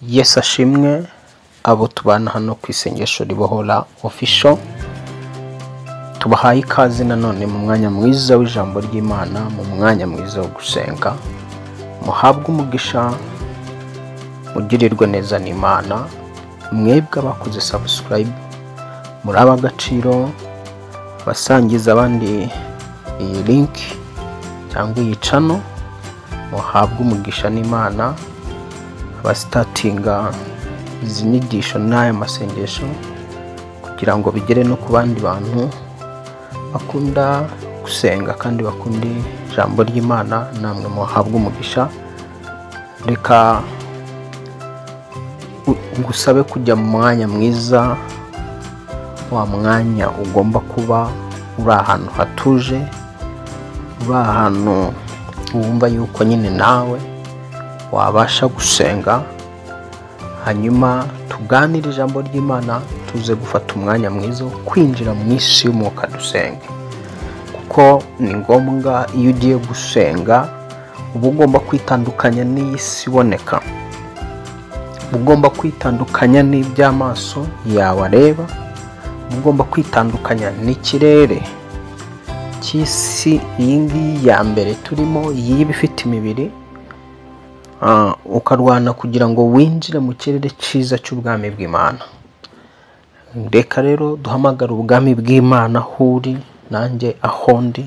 Yesu ashimwe abo tubana hano ku isengesho ribohora official, tubahaye ikaze nanone mu mwanya mwiza w'ijambo ry'Imana, mu mwanya mwiza wo gusenga. Muhabwe umugisha, mugirirwe neza n'Imana. Mwebwe abakoze subscribe muri ab'agaciro, abasangiza abandi iyi link cyangwa iyi channel, muhabwe umugisha n'Imana. Abasitatinga izi nyigisho n'aya masengesho kugira ngo bigere no ku bandi bantu bakunda gusenga kandi bakunda ijambo ry'Imana, namwe muhabwe umugisha. Reka ngusabe kujya mu mwanya mwiza, wa mwanya ugomba kuba uri ahantu hatuje, uri ahantu wumva yuko nyine nawe wabasha gusenga, hanyuma tuganire ijambo ry'Imana, tuze gufata umwanya mwiza wo kwinjira mu isi y'umwuka dusenge. Kuko ni ngombwa, iyo ugiye gusenga uba ugomba kwitandukanya n'iyi si iboneka, uba ugomba kwitandukanya n'iby'amaso yawe areba, uba ugomba kwitandukanya n'ikirere cy'isi iyi ngiyi ya mbere turimo, yiba ifite imibiri, ukarwana kugira ngo winjire mu kirere cyiza cy'ubwami bw'Imana. Reka rero duhamagare ubwami bw'Imana aho uri nanjye aho ndi,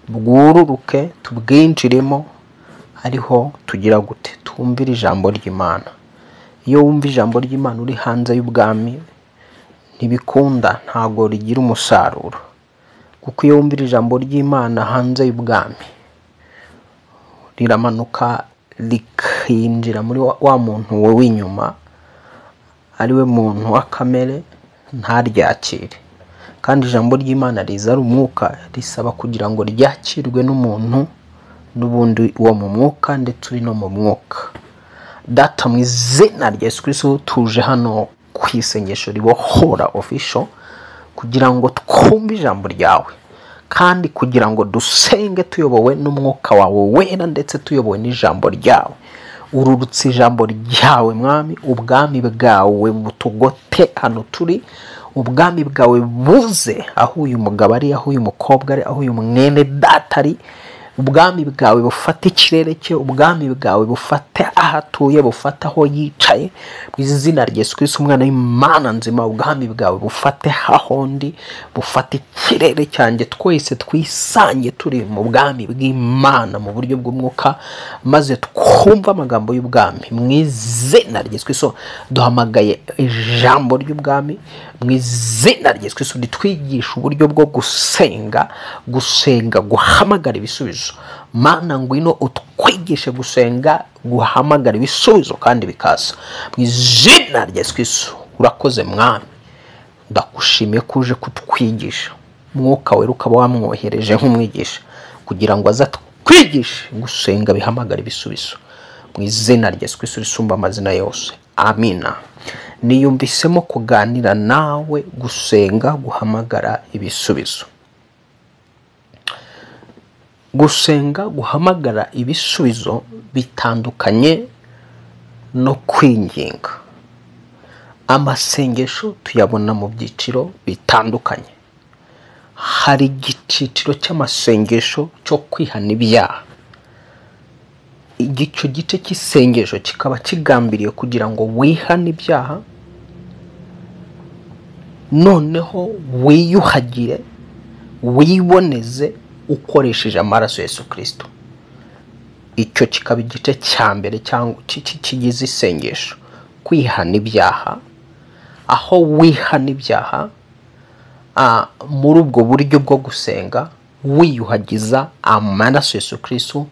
bwururuke tubwinjiremo, ariho tugira gute twumvire ijambo ry'Imana. Iyo wumva ijambo ry'Imana uri hanze y'ubwami ntibikunda, ntago rigira umusaruro. Kuko iyo wumvira ijambo ry'Imana hanze y'ubwami riramanuka rikinjira muri wa muntu we w'inyuma, ariwe muntu wa kamere, ntaryakire. Kandi ijambo ry'Imana riza ari umwuka, risaba kugira ngo ryakirwe n'umuntu n'ubundi wo mu mwuka ndetse uri no mu mwuka. Data, mu izina rya Yesu Kristo, tuje hano ku isengesho ribohora official kugira ngo twumve ijambo ryawe, kandi kugira ngo dusenge tuyobowe n'umwuka wawe wera ndetse tuyobowe n'ijambo ryawe. Ururutse ijambo ryawe Mwami, ubwami bwawe butugote hano turi, ubwami bwawe buze aho uyu mugabo ari, aho uyu mukobwa ari, aho uyu mwene data ari. Ubwami bwawe bufate ikirere cye, ubwami bwawe bufate aho atuye, bufate aho yicaye, mu izina rya Yesu Kristo umwana w'Imana nzima. Ubwami bwawe bufate aho ndi, bufate ikirere cyanjye, twese twisange turi mu bwami bw'Imana mu buryo bw'umwuka, maze twumve amagambo y'ubwami mu izina rya Yesu Kristo. Duhamagaye ijambo ry'ubwami mu izina rya Yesu Kristo, ritwigisha uburyo bwo gusenga, gusenga guhamagara ibisubizo. Mana, ngwino utwigishe gusenga guhamagara ibisubizo kandi bikaza mu izina rya Yesu Kristo. Urakoze Mwami, ndagushimiye ko uje kutwigisha. Mwuka wera ukaba wamwohereje nk'umwigisha kugira ngo aze atwigishe gusenga bihamagara ibisubizo mu izina rya Yesu Kristo risumba amazina yose, amina. Niyumvisemo kuganira nawe gusenga guhamagara ibisubizo. Gusenga guhamagara ibisubizo bitandukanye no kwinginga. Amasengesho tuyabona mu byiciro bitandukanye. Hari igiciro cy'amasengesho cyo kwihana ibyaha. Icyo gice cy'isengesho kikaba kigambiriye kugira ngo wihane ibyaha, noneho wiyuhagire, wiboneze ukoresheje amaraso Yesu Kristo. Icyo kikaba igice cya mbere cyangwa kigize isengesho, kwihana ibyaha. Aho wihana ibyaha muri ubwo buryo bwo gusenga wiyuhagiza amaraso Yesu Kristo,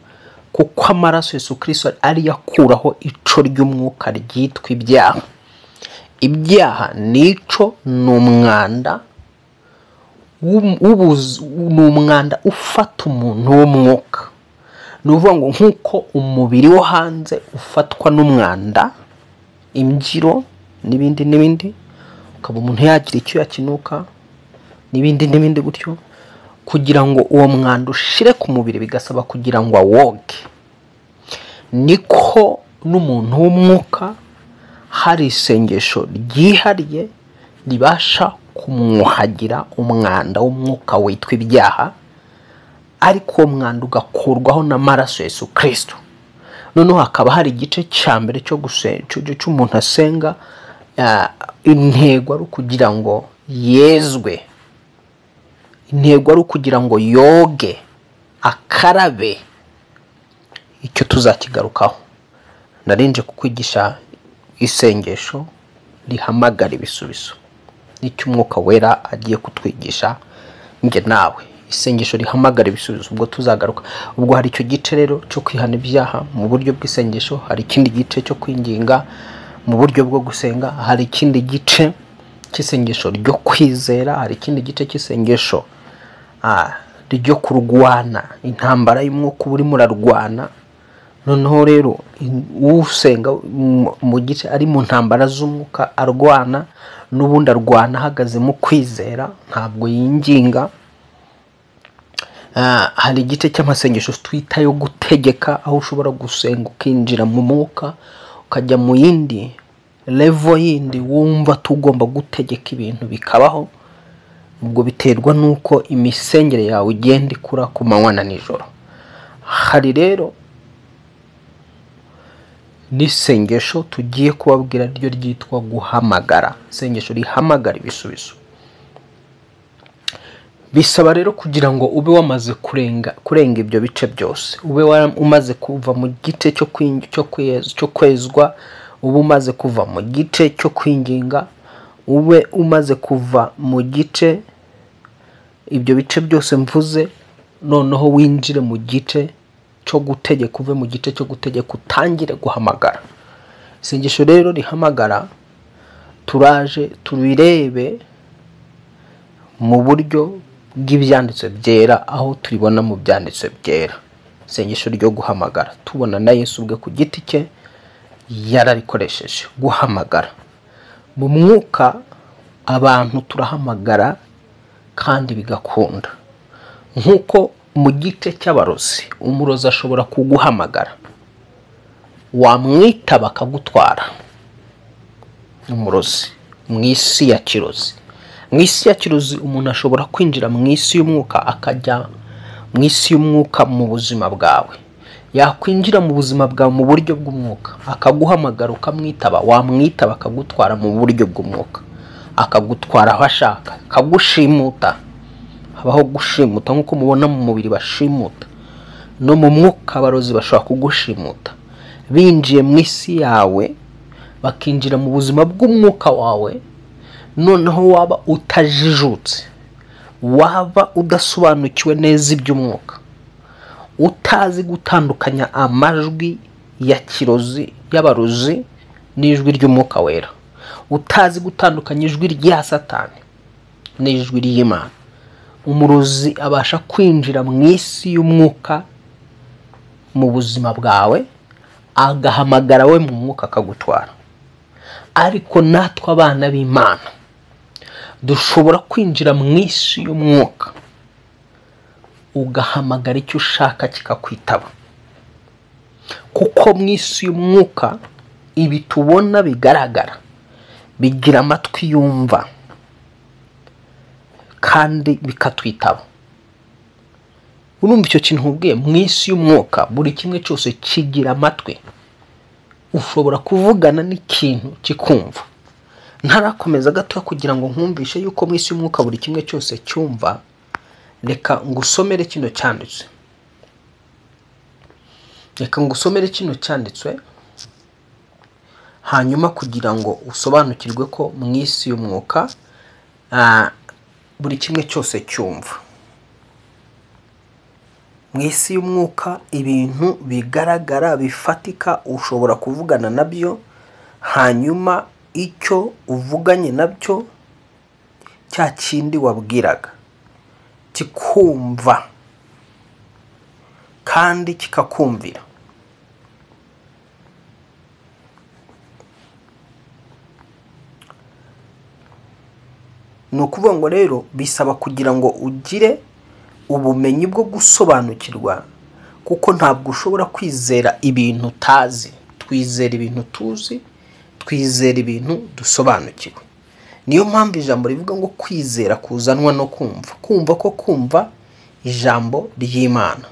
kuko amaraso Yesu Kristo ariyo akuraho ico ry'umwuka ryitwa ibyaha. Ibyaha nico, ni umwanda, ni umwanda ufata umuntu w'umwuka. Ni ukuvuga ngo nk'uko umubiri wo hanze ufatwa n'umwanda, imbyiro n'ibindi n'ibindi, ukaba umuntu yagira icyo yakinuka n'ibindi n'ibindi gutyo, kugira ngo uwo mwanda ushire ku mubiri bigasaba kugira ngo awoge. Niko n'umuntu w'umwuka Hari isengesho ryihariye ribasha kumwuhagira umwanda w'umwuka witwa ibyaha, ariko uwo mwanda ugakurwaho n'amaraso ya Yesu Kristo. Noneho hakaba hari igice cya mbere cyo cy'umuntu asenga, intego ari ukugira ngo yezwe, intego ari ukugira ngo yoge, akarabe. Icyo tuzakigarukaho. Narinje kukwigisha isengesho rihamagara ibisubizo, nicyo Umwuka Wera agiye kutwigisha njye nawe. Isengesho rihamagara ibisubizo, ubwo tuzagaruka. Ubwo hari icyo gice rero cyo kwihana ibyaha mu buryo bw'isengesho, hari ikindi gice cyo kwinginga mu buryo bwo gusenga, hari ikindi gice cy'isengesho ryo kwizera, hari ikindi gice cy'isengesho ryo kurwana intambara y'umwuka uba urimo urarwana. Noneho rero usenga mu gice ari mu ntambara z'umwuka arwana, n'ubundi arwana ahagaze mu kwizera, ntabwo yinginga. Hari igice cy'amasengesho twita yo gutegeka, aho ushobora gusenga ukinjira mu mwuka, ukajya mu yindi level yindi wumva tugomba gutegeka ibintu bikabaho. Ubwo biterwa nuko imisengere yawe igenda ikura ku manywa na nijoro. Hari rero n'isengesho tugiye kubabwira ryo ryitwa guhamagara, isengesho rihamagara ibisubizo. Bisaba rero kugira ngo ube wamaze kurenga ibyo bice byose, ube umaze kuva mu gice cyo kwezwa, ube umaze kuva mu gice cyo kwinginga, ube umaze kuva mu gice ibyo bice byose mvuze, noneho winjire mu gice cyo gutegeka, uve mu gice cyo gutegeka utangire guhamagara. Isengesho rero rihamagara turaje tubirebe mu buryo bw'ibyanditswe byera, aho turibona mu byanditswe byera. Isengesho ryo guhamagara tubona na Yesu ubwe ku giti cye yararikoresheje guhamagara. Mu mwuka abantu turahamagara kandi bigakunda. Nkuko mu gice cy'abarozi, umurozi ashobora kuguhamagara, wamwita bakagutwara. Umurozi mu isi ya kirozi, mu isi ya kirozi umuntu ashobora kwinjira mu isi y'umwuka, akajya mu isi y'umwuka mu buzima bwawe. Yakwinjira mu buzima bwawe mu buryo bw'umwuka, akaguhamagara ukamwitaba, wamwitaba akagutwara mu buryo bw'umwuka, akagutwara aho ashaka, akagushimuta. Habaho gushimuta nkuko mubona mu mubiri bashimuta, no mu mwuka abarozi bashobora kugushimuta. Binjiye mu isi yawe, bakinjira mu buzima bw'umwuka wawe, noneho waba utajijutse, waba udasobanukiwe neza iby'umwuka, utazi gutandukanya amajwi ya kirozi y'abarozi n'ijwi ry'Umwuka Wera, utazi gutandukanya ijwi rya Satani n'ijwi ry'Imana, umurozi abasha kwinjira mu isi y'umwuka mu buzima bwawe, agahamagara we mu mwuka akagutwara. Ariko natwe abana b'Imana dushobora kwinjira mu isi y'umwuka, ugahamagara icyo ushaka kikakwitaba. Kuko mu isi y'umwuka ibi tubona bigaragara bigira amatwi yumva kandi bikatwitaba. Urumva icyo kintu nkubwiye? Mu isi y'umwuka buri kimwe cyose kigira amatwi, ushobora kuvugana n'ikintu kikumva. Ntarakomeza gato kugira ngo nkumvishe yuko mu isi y'umwuka buri kimwe cyose cyumva, reka ngusomere kino cyanditswe. Reka ngusomere kino cyanditswe, hanyuma kugira ngo usobanukirwe ko mu isi y'umwuka buri kimwe cyose cyumva. Mu isi y'umwuka ibintu bigaragara bifatika ushobora kuvugana nabyo, hanyuma icyo uvuganye nabyo cya kindi wabwiraga kikumva kandi kikakumvira. Ni ukuvuga ngo rero bisaba kugira ngo ugire ubumenyi bwo gusobanukirwa, kuko ntabwo ushobora kwizera ibintu utazi. Twizera ibintu tuzi, Twizera ibintu dusobanukiwe. Niyo mpamvu ijambo rivuga ngo kwizera kuzanwa no kumva, kumva ko kumva ijambo ry'Imana.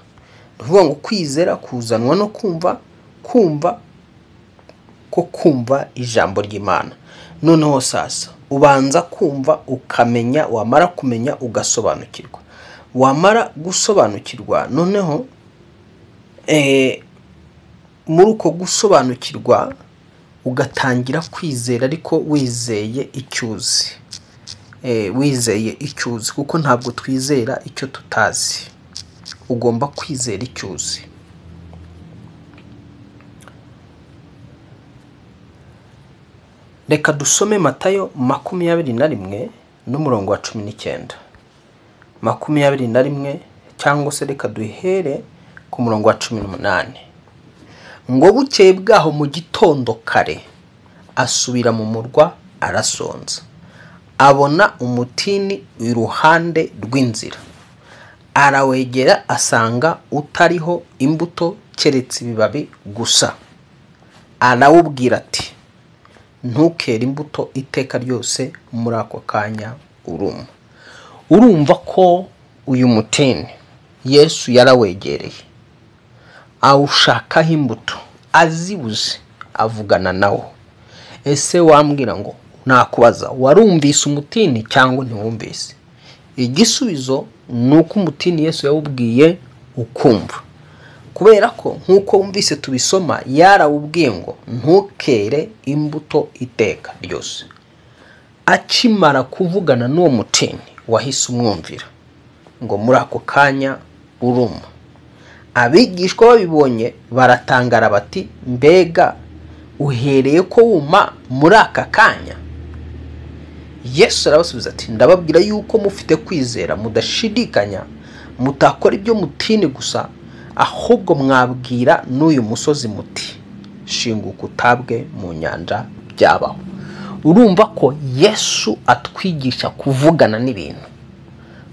Ni ukuvuga ngo kwizera kuzanwa no kumva, kumva ko kumva ijambo ry'Imana. Noneho sasa ubanza kumva ukamenya, wamara kumenya ugasobanukirwa, wamara gusobanukirwa noneho muri uko gusobanukirwa ugatangira kwizera, ariko wizeye icyo uzi. Wizeye icyo uzi, kuko ntabwo twizera icyo tutazi. Ugomba kwizera icyo uzi. Reka dusome Matayo 21 n'umurongo wa 19. 21, cyangwa se reka duhere ku murongo wa 18. Ngo bukeye bwaho mu gitondo kare asubira mu murwa arasonza, abona umutini iruhande rw'inzira, arawegera asanga utariho imbuto keretse ibibabi gusa. Arawubwira ati ntukere imbuto iteka ryose. Muri ako kanya uruma. Urumva ko uyu mutini Yesu yarawegereye, awushakaho imbuto, azibuze, avugana nawo. Ese wambwira ngo nakubaza, warumvise umutini cyangwa ntiwumvise? Igisubizo ni uko umutini Yesu yawubwiye ukumva, kubera ko nk'uko wumvise tubisoma, yarawubwiye ngo ntukere imbuto iteka ryose. Akimara kuvugana n'uwo mutini wahise umwumvira, ngo muri ako kanya uruma. Abigishwa babibonye baratangara bati mbega uhereye ko wuma muri aka kanya? Yesu arabasubiza ati ndababwira yuko mufite kwizera mudashidikanya, mutakora ibyo mutini gusa, ahubwo mwabwira n'uyu musozi muti shinguka utabwe mu nyanja, byabaho. Urumva ko Yesu atwigisha kuvugana n'ibintu,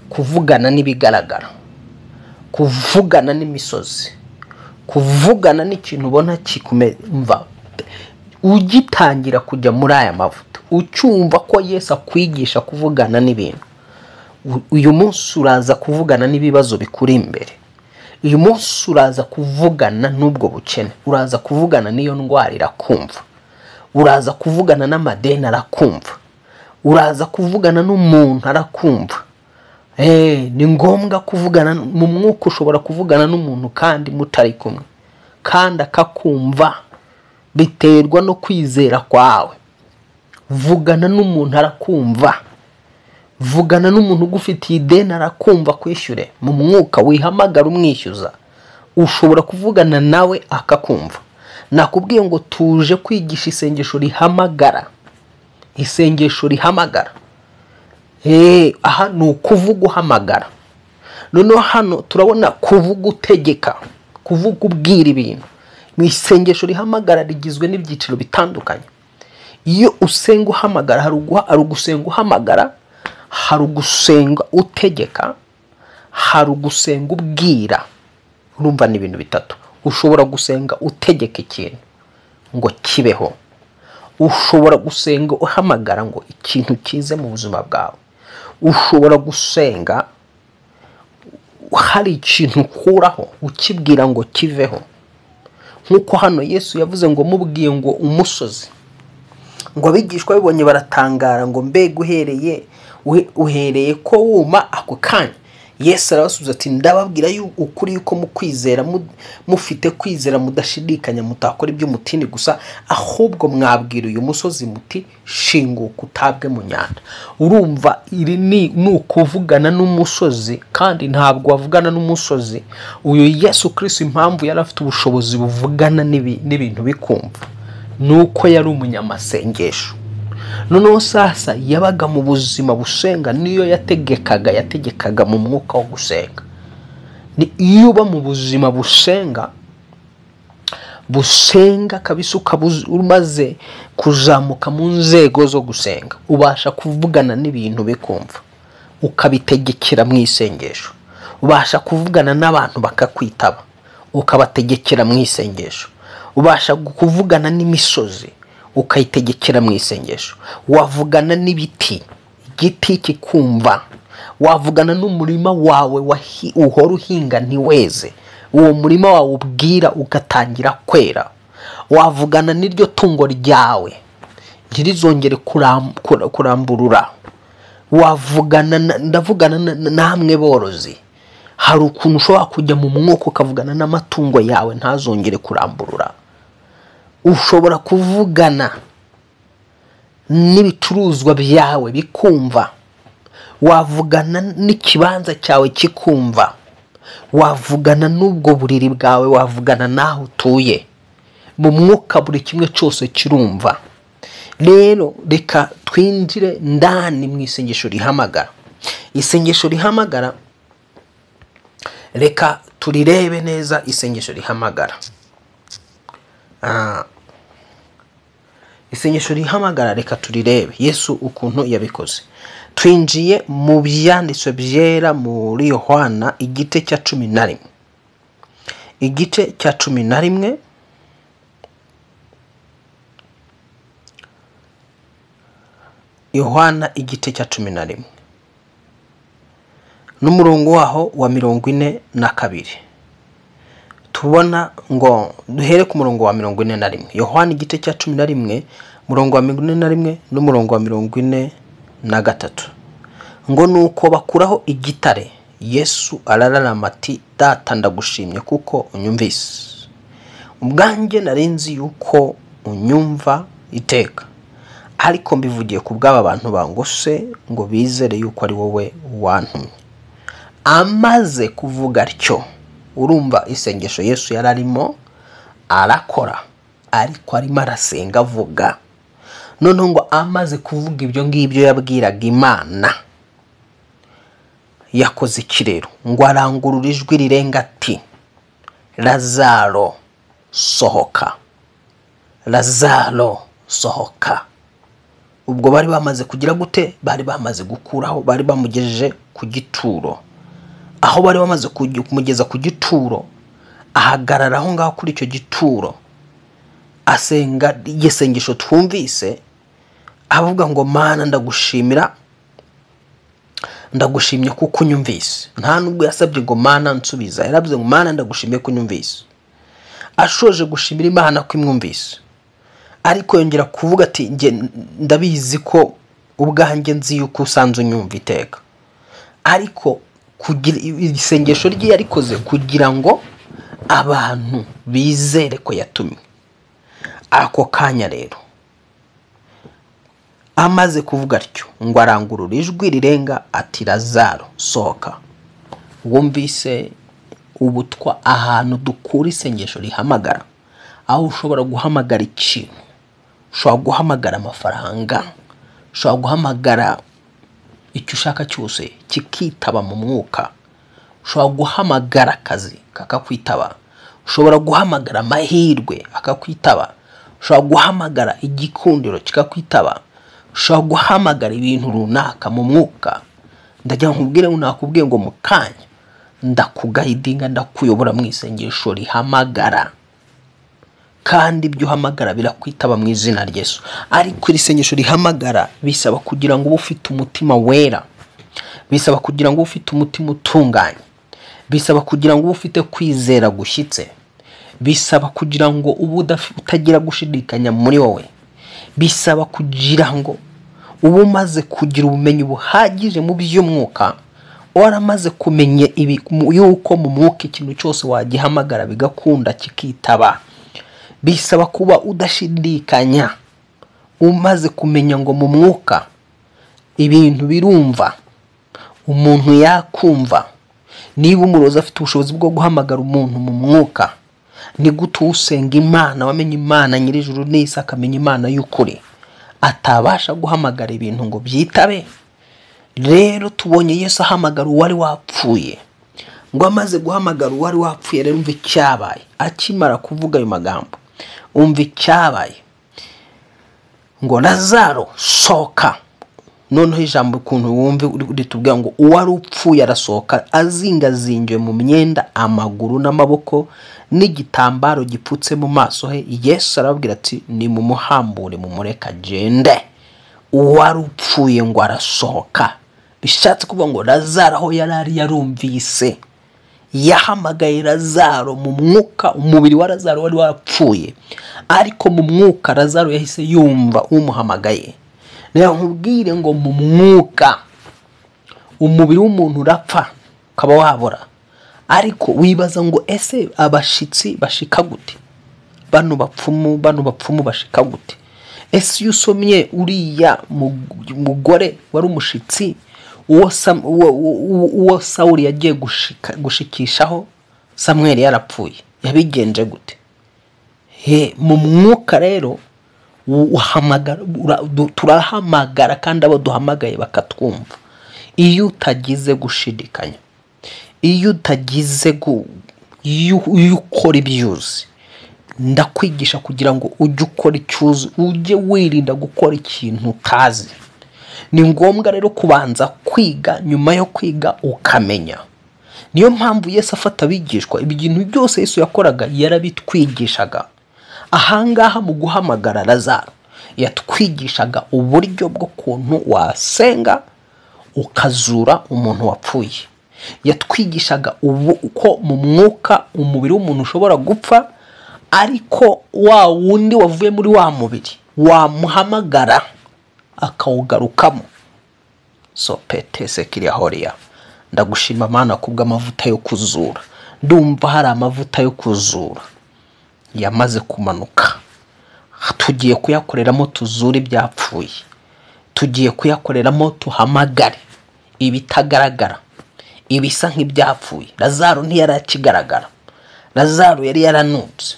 kuvugana n'ibigaragara, kuvugana n'imisozi, kuvugana n'ikintu ubona kikumva. Ugitangira kujya muri aya mavuta, ucyumva ko Yesu akwigisha kuvugana n'ibintu, uyu munsi uraza kuvugana n'ibibazo bikuri imbere, uyu munsi uraza kuvugana n'ubwo bukene, uraza kuvugana n'iyo ndwara irakumva, uraza kuvugana n'amadeni arakumva, uraza kuvugana n'umuntu arakumva. Ni ngombwa kuvugana mu mwuka. Ushobora kuvugana n'umuntu kandi mutari kumwe, kandi akakumva. Biterwa no kwizera kwawe. Vugana n'umuntu arakumva, vugana n'umuntu ugufitiye ideni arakumva, kwishyure mu mwuka, wihamagara umwishyuza. Ushobora kuvugana nawe akakumva. Nakubwiye ngo tuje kwigisha isengesho rihamagara, isengesho rihamagara. Aha ni ukuvuga uhamagara. Noneho hano turabona kuvuga utegeka, kuvuga ubwira ibintu. Mu isengesho rihamagara rigizwe n'ibyiciro bitandukanye. Iyo usenga uhamagara, hari ugusenga uhamagara, hari ugusenga utegeka, hari ugusenga ubwira. Urumva ni ibintu bitatu. Ushobora gusenga utegeka ikintu ngo kibeho, ushobora gusenga uhamagara ngo ikintu kize mu buzima bwawe, ushobora gusenga hari ikintu ukuraho ukibwira ngo kiveho. Nk'uko hano Yesu yavuze ngo mubwiye ngo umusozi, ngo abigishwa bibonye baratangara ngo mbega uhereye ko wuma ako kanya. Yesu arabasubiza ati ndababwira ukuri yuko mu kwizera mufite kwizera mudashidikanya, mutakora ibyo mutini gusa, ahubwo mwabwira uyu musozi muti shinguka utabwe mu nyanja. Urumva iri ni ukuvugana n'umusozi, kandi ntabwo wavugana n'umusozi. Uyu Yesu Kristo impamvu yari afite ubushobozi buvugana n'ibintu bikumva, nuko yari umunyamasengesho. Noneho sasa yabaga mu buzima busenga, niyo yategekaga mu mwuka wo gusenga. Ni iyo uba mu buzima busenga kabisa, umaze kuzamuka mu nzego zo gusenga, ubasha kuvugana n'ibintu bikumva, ukabitegekera mu isengesho. Ubasha kuvugana n'abantu bakakwitaba, ukabategekera mu isengesho. Ubasha kuvugana n'imisozi, ukayitegekera mu isengesho. Wavugana n'ibiti, igiti kikumva. Wavugana n'umurima wawe uhora uhinga ntiweze, uwo murima wawe ubwira ugatangira kwera. Wavugana n'iryo tungo ryawe ntirizongere kuramburura. Wavugana, ndavugana namwe borozi, hari ukuntu ushobora kujya mu mwuka ukavugana n'amatungo yawe ntazongere kuramburura. Ushobora kuvugana n'ibicuruzwa byawe bikumva. Wavugana n'ikibanza cyawe kikumva. Wavugana n'ubwo buriri bwawe, wavugana n'aho utuye. Mu mwuka buri kimwe cyose kirumva. Rero reka twinjire ndani mu isengesho rihamagara. Isengesho rihamagara, reka turirebe neza. Isengesho rihamagara, isengesho rihamagara, reka turirebe Yesu ukuntu yabikoze. Twinjiye mu byanditswe byera muri Yohana igice cya 11, igice cya 11, Yohana igice cya 11 n'umurongo waho wa 42. Tubona ngo duhere ku murongo wa 41. Yohana igice cya 11 murongo wa 41 n'umurongo wa 43. Ngo nuko bakuraho igitare, Yesu arararama ati, Data ndagushimye kuko unyumvise. Ubwanjye narinzi yuko unyumva iteka, ariko mbivugiye ku bw'aba bantu bangose ngo bizere yuko ari wowe wantumye. Amaze kuvuga atyo, urumva isengesho Yesu yari arimo arakora, ariko arimo arasenga avuga. Noneho ngo amaze kuvuga ibyo ngibyo yabwiraga Imana, yakoze iki rero? Ngo arangurura ijwi rirenga ati, Lazaro sohoka, Lazaro sohoka. Ubwo bari bamaze kugira gute? Bari bamaze gukuraho, bari bamugejeje ku gituro. Aho bari bamaze kumugeza ku gituro, ahagarara aho ngaho kuri icyo gituro, asenga igisengesho twumvise, avuga ngo Mana ndagushimira, ndagushimye kuko unyumvise. Nta nubwo yasabye ngo Mana nsubiza, yaravuze ngo Mana ndagushimiye ko unyumvise. Ashoje gushimira Imana ko imwumvise, ariko yongera kuvuga ati njye ndabizi ko ubwanjye nzi yuko usanzwe unyumva iteka. Ariko kugira isengesho rye yarikoze kugira ngo abantu bizere ko yatumwe. Ako kanya rero amaze kuvuga atyo, ngo arangurura ijwi rirenga ati, Lazaro sohoka. Wumvise ubutwa ahantu dukura isengesho rihamagara, aho ushobora guhamagara ikintu, ushobora guhamagara amafaranga, ushobora guhamagara icyo ushaka cyose kikitaba mu mwuka, ushobora guhamagara akazi kakakwitaba, ushobora guhamagara amahirwe akakwitaba, ushobora guhamagara igikundiro kikakwitaba, ushobora guhamagara ibintu runaka mu mwuka. Ndagira nkubwire, nakubwiye ngo mu kanya ndakugayidinga, ndakuyobora mu isengesho rihamagara, kandi ibyo uhamagara birakwitaba mu izina rya Yesu. Ariko iri sengesho rihamagara bisaba kugira ngo ube ufite umutima wera, bisaba kugira ngo ube ufite umutima utunganye, bisaba kugira ngo ube ufite kwizera gushyitse, bisaba kugira ngo ube utagira gushidikanya muri wowe, bisaba kugira ngo ube umaze kugira ubumenyi buhagije mu by'umwuka, waramaze kumenya yuko mu mwuka ikintu cyose wagihamagara bigakunda kikitaba. Bisaba kuba udashidikanya, umaze kumenya ngo mu mwuka ibintu birumva, umuntu yakumva. Niba umurozi afite ubushobozi bwo guhamagara umuntu mu mwuka, ni gute usenga Imana wamenye Imana nyir'ijuru n'isi akamenya Imana y'ukuri atabasha guhamagara ibintu ngo byitabe? Rero tubonye Yesu ahamagara uwari wapfuye. Ngo amaze guhamagara uwari wapfuye rero umva icyabaye. Akimara kuvuga ayo magambo, umva icyabaye. Ngo Lazaro sohoka. Noneho ijambo ukuntu wumve ritubwira ngo uwari upfuye arasohoka azingazingiwe mu myenda, amaguru n'amaboko, n'igitambaro gipfutse mu maso he. Yesu arababwira ati nimumuhambure mumureke agende. Uwari upfuye ngo arasohoka, bishatse kuvuga ngo Lazaro aho yari ari yarumvise, yahamagaye Lazaro mu mwuka. Umubiri wa Lazaro wari wapfuye, ariko mu mwuka Lazaro yahise yumva umuhamagaye. Reka nkubwire ngo mu mwuka umubiri w'umuntu urapfa ukaba wabora, ariko wibaza ngo ese abashitsi bashika gute? Bano bapfumu bashika gute? Ese iyo usomye uriya mugore wari umushitsi uwo Sawuli yagiye gushikishaho Samweli yarapfuye, yabigenje gute? Mu mwuka rero turahamagara kandi abo duhamagaye bakatwumva. Iyo utagize gushidikanya, iyo utagize iyo ukora ibyuzi, ndakwigisha kugira ngo ujye ukora icyuzi, ujye wirinda gukora ikintu utazi. Ni ngombwa rero kubanza kwiga, nyuma yo kwiga ukamenya. Niyo mpamvu Yesu afata abigishwa, ibintu byose Yesu yakoraga yarabitwigishaga. Ahangaha mu guhamagara Lazaro yatwigishaga uburyo bwo kuntu wasenga ukazura umuntu wapfuye. Yatwigishaga uko mu mwuka umubiri w'umuntu ushobora gupfa, ariko wa wundi wavuye muri wa mubiri wamuhamagara akawugarukamo. So petese kiriya horiya, ndagushima Mana kubw'amavuta yo kuzura. Ndumva hari amavuta yo kuzura yamaze kumanuka, tugiye kuyakoreramo tuzure ibyapfuye, tugiye kuyakoreramo tuhamagare ibitagaragara, ibisa nk'ibyapfuye. Lazaro ntiyari akigaragara, Lazaro yari yaranutse.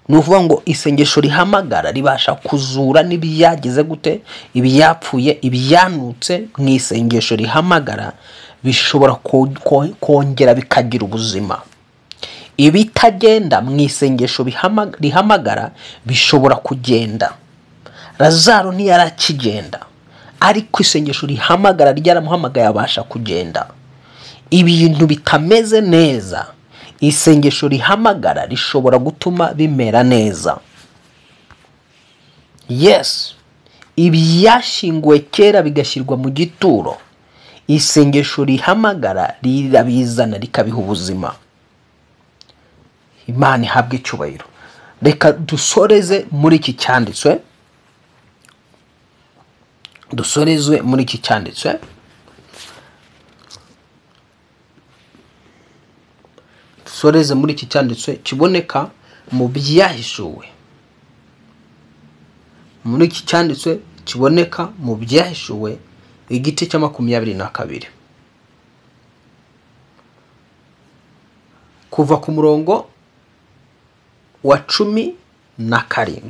Ni ukuvuga ngo isengesho rihamagara ribasha kuzura n'ibyagize gute, ibyapfuye, ibyanutse. Mu isengesho rihamagara bishobora kongera bikagira ubuzima. Ibitagenda mu isengesho rihamagara bishobora kugenda. Lazaro ntiyari akigenda, ariko isengesho rihamagara ryaramuhamagaye abasha kugenda. Ibintu bitameze neza, isengesho rihamagara rishobora gutuma bimera neza. Yes, ibyashyinguwe kera bigashyirwa mu gituro, isengesho rihamagara rirabizana rikabiha ubuzima. Imana ihabwe icyubahiro. Reka dusoreze muri iki cyanditswe, dusorezwe muri iki cyanditswe. Dusoreze muri iki cyanditswe kiboneka mu byahishuwe. Muri iki cyanditswe kiboneka mu byahishuwe igice cya 22, kuva ku murongo wa 17,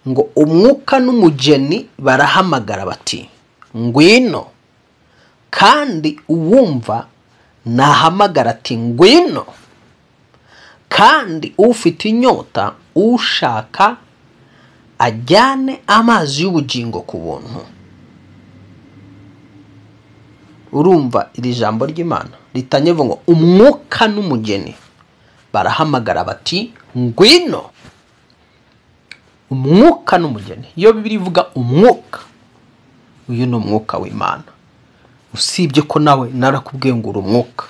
ngo umwuka n'umugeni barahamagara bati ngwino, kandi uwumva nahamagara ati ngwino, kandi ufite inyota ushaka ajyane amazi y'ubugingo ku buntu. Urumva iri jambo ry'Imana ritanye ngo umwuka n'umugeni barahamagara bati ngwino. Umwuka n'umugeni, iyo Bibiliya ivuga umwuka, uyu ni umwuka w'Imana. Usibye ko nawe narakubwiye ngo uri umwuka,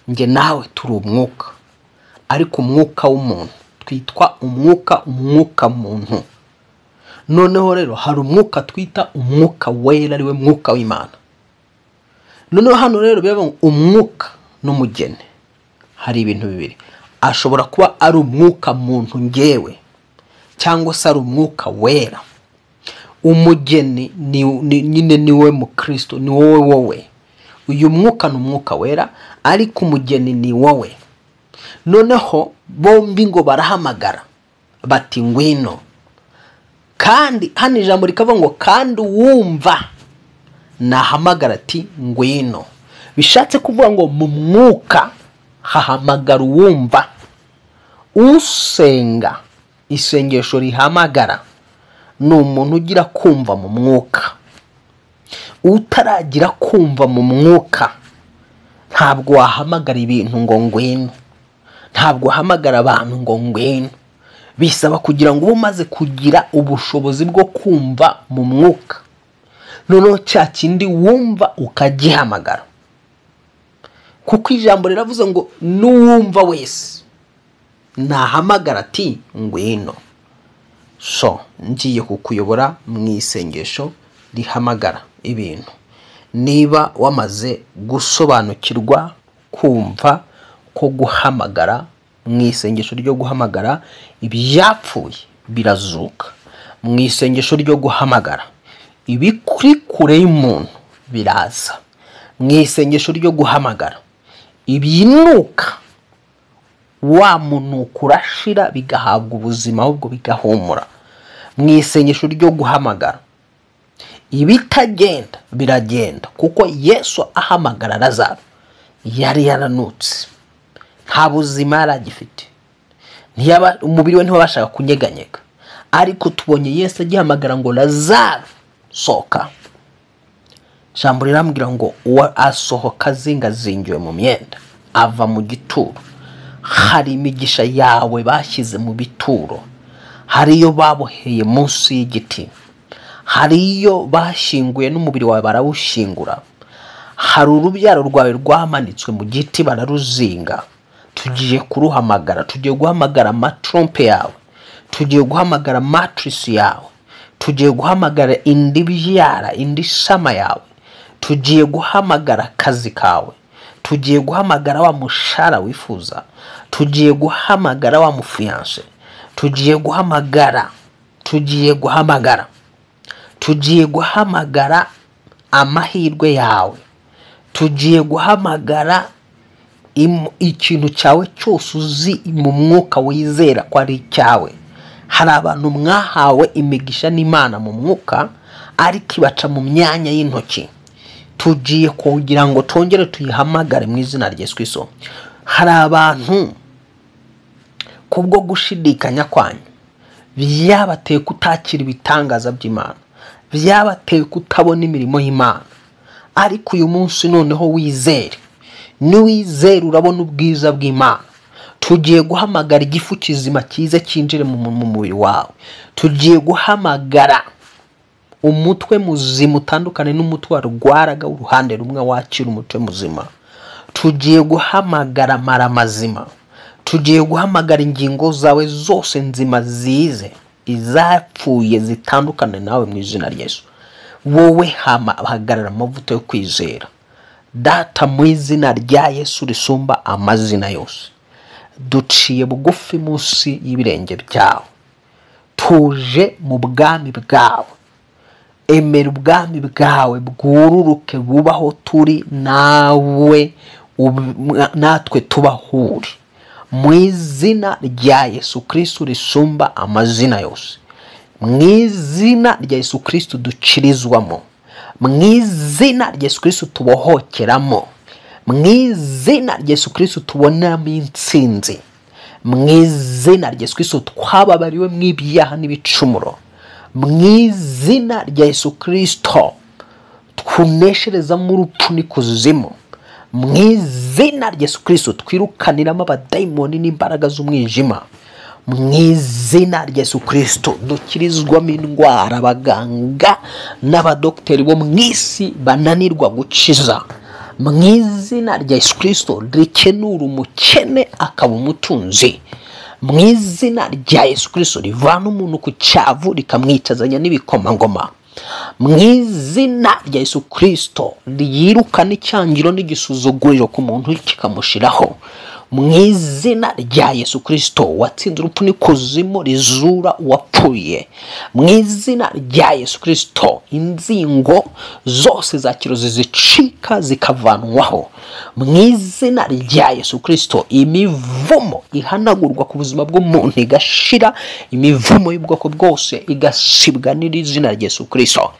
njye nawe turi umwuka, ariko umwuka w'umuntu twitwa umwuka, umwuka muntu. Noneho rero hari umwuka twita umwuka wera, ariwe mwuka w'Imana. Noneho hano rero bivuga ngo umwuka n'umugeni, hari ibintu bibiri. Ashobora kuba ari umwuka muntu ngewe, cyangwa se ari umwuka wera. Umugeni nyine niwe mu Kristo, ni wowe wowe. Uyu mwuka ni umwuka wera, ariko umugeni ni wowe. Noneho bombi ngo barahamagara bati ngwino, kandi hano ijambo rikavuga ngo kandi uwumva nahamagara ati ngwino. Bishatse kuvuga ngo mu mwuka hahamagara uwumva. Usenga isengesho rihamagara ni umuntu ugira kumva mu mwuka. Utaragira kumva mu mwuka ntabwo wahamagara ibintu ngo ngwino, ntabwo wahamagara abantu ngo ngwino. Bisaba kugira ngo ube umaze kugira ubushobozi bwo kumva mu mwuka, noneho cya kindi wumva ukagihamagara. Kuko ijambo riravuze ngo n'uwumva wese nahamagara ati ngwino. So ngiye kukuyobora mu isengesho rihamagara ibintu. Niba wamaze gusobanukirwa kumva ko guhamagara mu isengesho ryo guhamagara ibyapfuye birazuka, mu isengesho ryo guhamagara ibikuri kure y'umuntu biraza, mu isengesho ryo guhamagara ibinuka wa munuko urashira bigahabwa ubuzima, ahubwo bigahumura. Mu isengesho ryo guhamagara ibitagenda biragenda, kuko Yesu ahamagara Lazaro yari yaranutse, nta buzima yari agifite, umubiri we ntiwabashaga kunyeganyega. Ariko tubonye Yesu agihamagara ngo Lazaro sohoka, ijambo rirambwira ngo uwo asohoka azingazingiwe mu myenda ava mu gituro. Hari imigisha yawe bashyize mu bituro, hari iyo baboheye munsi y'igiti, hari iyo bashyinguye n'umubiri wawe barawushyingura, hari urubyaro rwawe rwamanitswe mu giti bararuzinga. Tugiye kuruhamagara, tugiye guhamagara amatrompe yawe, tugiye guhamagara matrisi yawe, tugiye guhamagara indi byara, indi sama yawe, tugiye guhamagara akazi kawe, tugiye guhamagara wa mushahara wifuza, tugiye guhamagara wa mufiyanse, tugiye guhamagara, tugiye guhamagara, tugiye guhamagara amahirwe yawe, tugiye guhamagara ikintu cyawe cyose uzi mu mwuka wizera ko ari icyawe. Hari abantu mwahawe imigisha n'Imana mu mwuka ariko ibaca mu myanya y'intoki. Tugiye kugira ngo twongere tuyihamagare mu izina rya Yesu Kristo. Hari abantu kubwo gushidikanya kwanyu byabateye kutakira ibitangaza by'Imana, byabateye kutabona imirimo y'Imana. Ariko uyu munsi noneho wizere, niwizere urabona ubwiza bw'Imana. Tugiye guhamagara igifu kizima cyiza cyinjire mu mubiri wawe, tugiye guhamagara umutwe muzima utandukane n'umutwe warwaraga uruhande rumwe wakira umutwe muzima, tugiye guhamagara amara mazima, tugiye guhamagara ingingo zawe zose nzima zize, izapfuye zitandukane nawe mu izina rya Yesu. Wowe hagarara amavuta yo kwizera. Data, mu izina rya Yesu risumba amazina yose, duciye bugufi munsi y'ibirenge byawe, tuje mu bwami bwawe. Emera ubwami bwawe bwururuke bubaho turi nawe natwe tubahure, mu izina rya Yesu Kristo risumba amazina yose, mu izina rya Yesu Kristo dukirizwamo, mu izina rya Yesu Kristo tubohokeramo, mu izina rya Yesu Kristo tubonamo intsinzi, mu izina rya Yesu Kristo twababariwe mu ibyaha n'ibicumuro, mu izina rya Yesu Kristo tunesherezamo urupfu n'ikuzimu, mu izina rya Yesu Kristo twirukaniramo abadayimoni n'imbaraga z'umwijima, mu izina rya Yesu Kristo dukirizwamo indwara abaganga n'abadokiteri bo mu isi bananirwa gukiza, mu izina rya Yesu Kristo rikenura umukene akaba umutunzi, mu izina rya Yesu Kristo rivana umuntu ku cyavu rikamwicazanya n'ibikomangoma, mu izina rya Yesu Kristo ryirukana icyangiro n'igisuzuguriro ku muntu kikamushiraho, mu izina rya Yesu Kristo watsinze urupfu n'ikuzimu rizura uwapfuye, mu izina rya Yesu Kristo inzingo zose za kirozi zicika zikavanwaho, mu izina rya Yesu Kristo imivumo ihanagurwa ku buzima bw'umuntu igashira, imivumo y'ubwoko bwose igasibwa n'izina rya Yesu Kristo,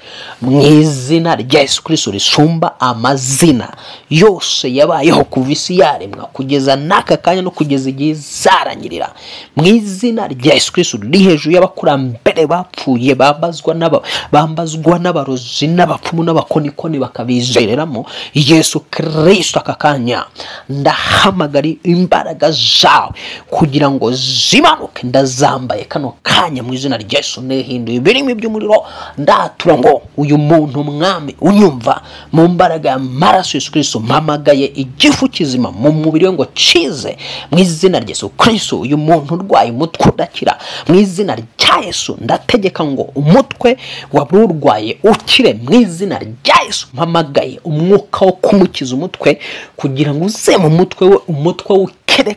mu izina rya Yesu Kristo risumba amazina yose yabayeho kuva isi yaremwa kugeza na n'aka kanya no kugeza igihe izarangirira, mu izina rya Yesu Kristo riri hejuru y'abakurambere bapfuye, bambazwa n'abarozi n'abapfumu n'abakonikoni bakabizereramo. Yesu Kristo aka kanya ndahamagara imbaraga zawe kugira ngo zimanuke, ndazambaye kano kanya mu izina rya Yesu, nehinduye ibirimi by'umuriro, ndatura ngo uyu muntu mwami unyumva mu mbaraga y'amaraso Yesu Kristo, mpamagaye igifu kizima mu mubiri we ngo cize mu izina rya Yesu Kristo. Uyu muntu urwaye umutwe udakira, mu izina rya Yesu ndategeka ngo umutwe waba urwaye ukire mu izina rya Yesu. Mpamagaye umwuka wo kumukiza umutwe kugira ngo uze mu mutwe we, umutwe we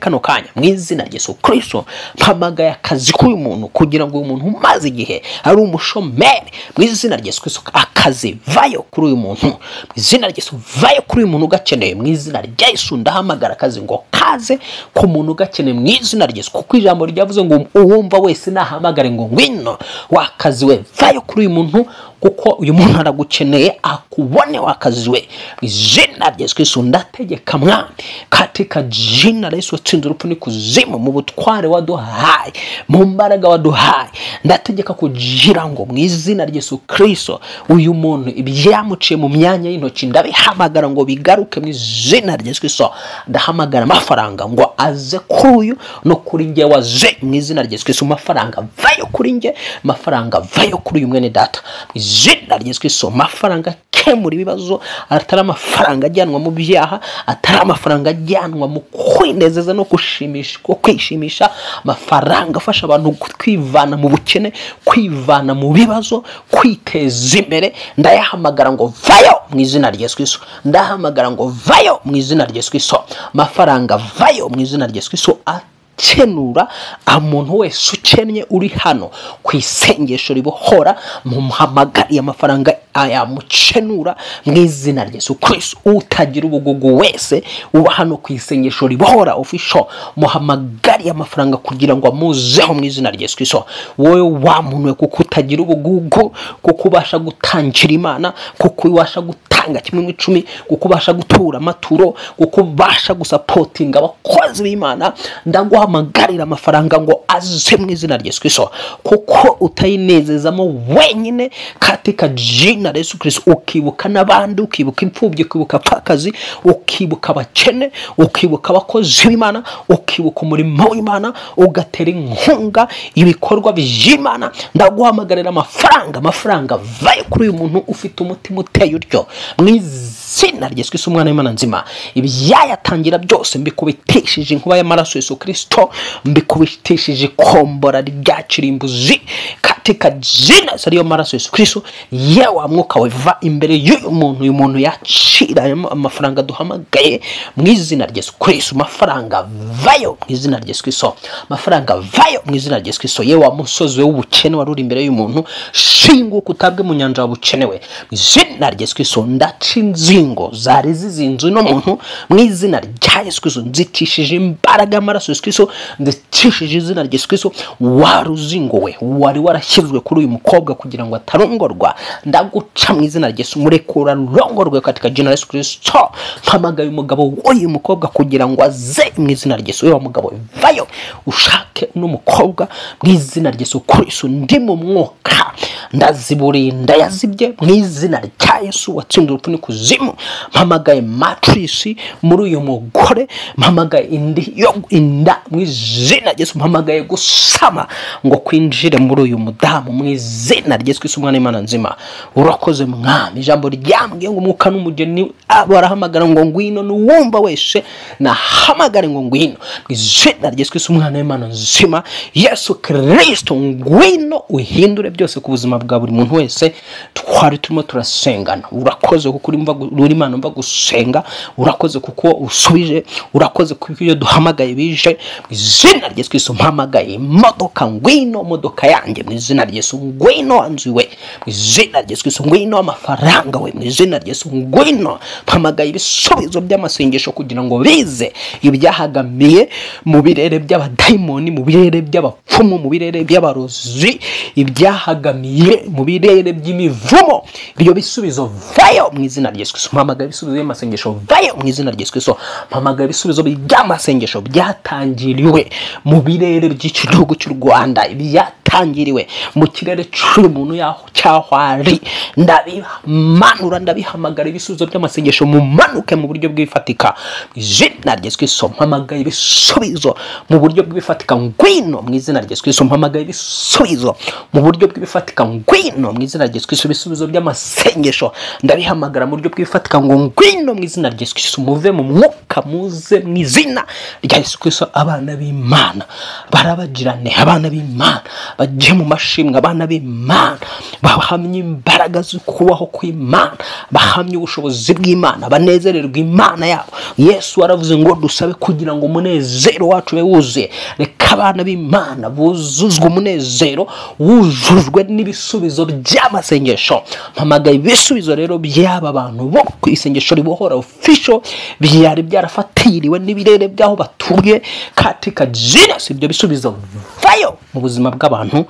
kano kanya mu izina rya Yesu Kristo. Mpamagaye akazi k'uyu muntu kugira ngo uyu muntu umaze igihe ari umushomeri, mu izina rya Yesu Kristo akazi vayo kuri uyu muntu, mu izina rya Yesu vayo kuri uyu muntu ugakeneye, mu izina rya Yesu ndahamagara akazi ngo kaze ku muntu ugakeneye mu izina rya Yesu, kuko ijambo ryavuze ngo uwumva wese nahamagare ngo ngwino, wakazi we vayo kuri uyu muntu, kuko uyu muntu aragukeneye akubone wakazi we, mu izina rya Yesu Kristo ndategeka mwami katika jina la Yesu watsinze urupfu n'ikuzimu, mu butware waduhaye, mu mbaraga waduhaye, ndategeka kugira ngo mu izina rya Yesu Kristo uyu muntu ibyamuciye mu myanya y'intoki ndabihamagara ngo bigaruke mu izina rya Yesu Kristo. Ndahamagara amafaranga ngo aze kuri uyu no kuri njye waze mu izina rya Yesu Kristo. Amafaranga vayo kuri njye, amafaranga vayo kuri uyu mwene data mu izina rya Yesu Kristo. Amafaranga akemura ibibazo, atari amafaranga ajyanwa mu byaha, atari amafaranga ajyanwa mu kwinezeza no gushimisha, kwishimisha, amafaranga afasha abantu kwivana mu bukene, kwivana mu bibazo, kwiteza imbere. Ndayahamagara ngo vayo mu izina rya Yesu Kristo, ndahamagara ngo vayo mu izina rya Yesu Kristo. Amafaranga vayo mu izina rya Yesu Kristo akenura umuntu wese ukennye uri hano ku isengesho ribohora, mumuhamagariye amafaranga ayamukenura mu izina rya Yesu Kristo. Utagira ubugugu wese uba hano ku isengesho ribohora official, muhamagariye amafaranga kugira ngo amuzeho mu izina rya Yesu Kristo. Wowe wa muntu we, kuko utagira ubugugu, kuko ubasha gutangira Imana, kuko ubasha gutanga kimwe mu icumi, kuko ubasha gutura amaturo, kuko ubasha gusapotinga abakozi b'Imana, ndaguhamagarira amafaranga ngo aze mu izina rya Yesu Kristo, kuko utayinezezamo wenyine katika jina la Yesu Kristo. Ukibuka n'abandi, ukibuka imfubyi, ukibuka abapfakazi, ukibuka abakene, ukibuka abakozi b'Imana, ukibuka umurimo w'Imana, ugatera inkunga ibikorwa by'Imana. Ndaguhamagarira amafaranga, amafaranga vayo kuri uyu muntu ufite umutima uteye utyo mu izina rya Yesu Kristo umwana w'Imana nzima. Ibyayatangira byose mbikubitishije inkuba y'amaraso Yesu Kristo, mbikubitishije ikombora rya kirimbuzi katika jina ariyo maraso Yesu Kristo. Yewe mwuka weva imbere y'uyu muntu, uyu muntu yakira amafaranga duhamagaye mu izina rya Yesu Kristo. Amafaranga vayo mu izina rya Yesu Kristo, amafaranga vayo mu izina rya Yesu Kristo. Yewe musozi w'ubukene wari uri imbere y'uyu muntu, shinguka utabwe mu nyanja wabukenewe mu izina rya Yesu Kristo. Ndaca inzingo zari zizinze uno muntu mu izina rya Yesu Kristo, nzitishije imbaraga y'amaraso Yesu Kristo, nzitishije izina rya Yesu Kristo. Waruzingowe wari warashyizwe kuri uyu mukobwa kugira ngo atarongorwa, ndaguca mu izina rya Yesu, murekura rongorwe katika jina la Yesu Kristo. Mpamagaye umugabo w'uyu mukobwa kugira ngo aze mu izina rya Yesu. Uyu mugabo vayo ushake uno mukobwa mu izina rya Yesu Kristo. Ndi mu mwuka ndaziburinda yazibye mu izina rya Yesu watsinze urupfu n'ikuzimu. Mpamagaye matrisi muri uyu mugore, mpamagaye indi yo inda mu izina rya Yesu, mpamagaye gusama ngo kwinjire muri uyu mudamu mu izina rya Yesu Kristo umwana w'Imana nzima. Urakoze mwami, ijambo ryambwiye ngo umwuka n'umugeni barahamagara ngo ngwino, n'uwumva wese nahamagare ngo ngwino mu izina rya Yesu Kristo umwana w'Imana nzima. Yesu Kristo ngwino uhindure byose ku buzima bwa buri muntu wese twari turimo turasengana. Urakoze kuko uri Imana mva gusenga, urakoze kuko usubije, urakoze kuko iyo duhamagaye bije mu izina rya Yesu Kristo. Mpamagaye imodoka, ngwino modoka yanjye mu izina rya Yesu, ngwino anzu we mu izina rya Yesu Kristo, ngwino amafaranga we mu izina rya Yesu, ngwino. Mpamagaye ibisubizo by'amasengesho kugira ngo bize ibyahagamiye mu birere by'abadayimoni, mu birere by'abapfumu, mu birere by'abarozi, ibyahagamiye mu birere by'imivumo, ibyo bisubizo vayo mu izina rya Yesu Kristo. Kristo. Mpamagaye ibisubizo by'amasengesho vayo mu izina rya Yesu Kristo. Mpamagaye ibisubizo by'amasengesho byatangiriwe mu birere by'iki gihugu cy'u Rwanda, byatangiriwe mu kirere cy'umuntu cyaho ari, ndabimanura, ndabihamagara ibisubizo by'amasengesho mumanuke mu buryo bw'ifatika mu izina rya Yesu Kristo. Mpamagaye ibisubizo mu buryo bw'ifatika ngwino mu izina rya Yesu Kristo. Mpamagaye ibisubizo mu buryo bw'ifatika ngwino mu izina rya Yesu Kristo. Ibisubizo by'amasengesho ndabihamagara mu buryo bw'ifatika ngo ngwino mu izina rya Yesu Kristo. Muve mu mwuka muze mu izina rya Yesu Kristo. Abana b'Imana barabagirane, abana b'Imana bajye mu mashimwe, abana b'Imana bahamye imbaraga zo kubaho kw'Imana, bahamye ubushobozi bw'Imana, banezererwa Imana yabo. Yesu aravuze ngo dusabe kugira ngo umunezero wacu ube wuzuye. Reka abana b'Imana buzuzwe umunezero wujujwe n'ibisubizo by'amasengesho. Mpamagaye ibisubizo rero by'aba bantu bo ku isengesho ribohora official byari byarafatiriwe n'ibirere by'aho batuye katika jina. Ibyo bisubizo vayo mu buzima bw'abantu.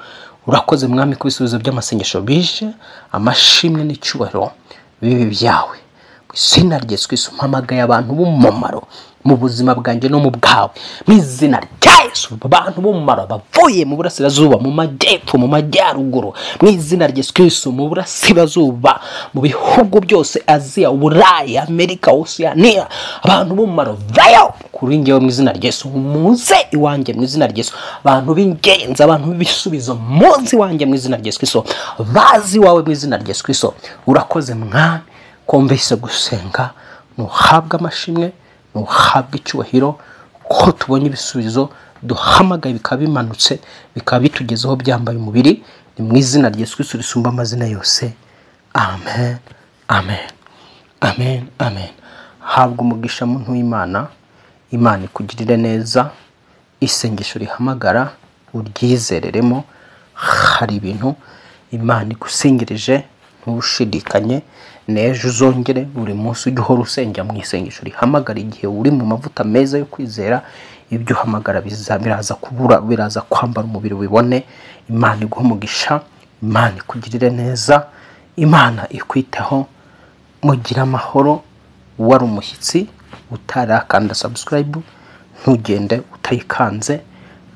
Urakoze Mwami ku bisubizo by'amasengesho bije, amashimwe n'icyubahiro bibi byawe mu izina rya Yesu Kristo. Mpamagaye abantu b'umumaro mu buzima bwanjye no mu bwawe mu izina rya Yesu. Abantu b'umumaro bavuye mu burasirazuba, mu majyepfo, mu majyaruguru, mu izina rya Yesu Kristo, mu burasirazuba, mu bihugu byose, Aziya, Uburayi, Amerika, Oceania, abantu b'umumaro vayo kuri njyewe mu izina rya Yesu. Muze iwanjye mu izina rya Yesu. Abantu b'ingenzi, abantu b'ibisubizo, muze iwanjye mu izina rya Yesu Kristo, bazi iwawe mu izina rya Yesu Kristo. Urakoze Mwami kumvise gusenga, nuhabwe amashimwe, nuhabwe icyubahiro, ko tubonye ibisubizo duhamagaye bikaba bimanutse, bikaba bitugezeho byambaye umubiri. Ni mu izina rya Yesu Kristo risumba amazina yose. Amen, amen, amen, amen. Habwa umugisha muntu w'Imana. Imana ikugirire neza. Isengesho rihamagara uryizereremo. Hari ibintu Imana igusengereje ntushidikanye, n'ejo uzongere buri munsi ujye uhora usenga mu isengesho rihamagara. Igihe uri mu mavuta meza yo kwizera, ibyo uhamagara biraza kubura, biraza kwambara umubiri wibone. Imana iguhe umugisha, Imana ikugirire neza, Imana ikwiteho. Mugire amahoro. Wari umushyitsi utarakanda subscribe, ntugende utayikanze,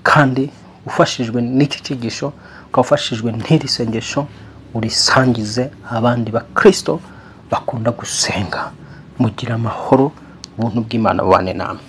kandi ufashijwe n'iki cyigisho, ukaba ufashijwe n'iri sengesho, urisangize abandi bakristo bakunda gusenga. Mugire amahoro, ubuntu bw'Imana bubane namwe.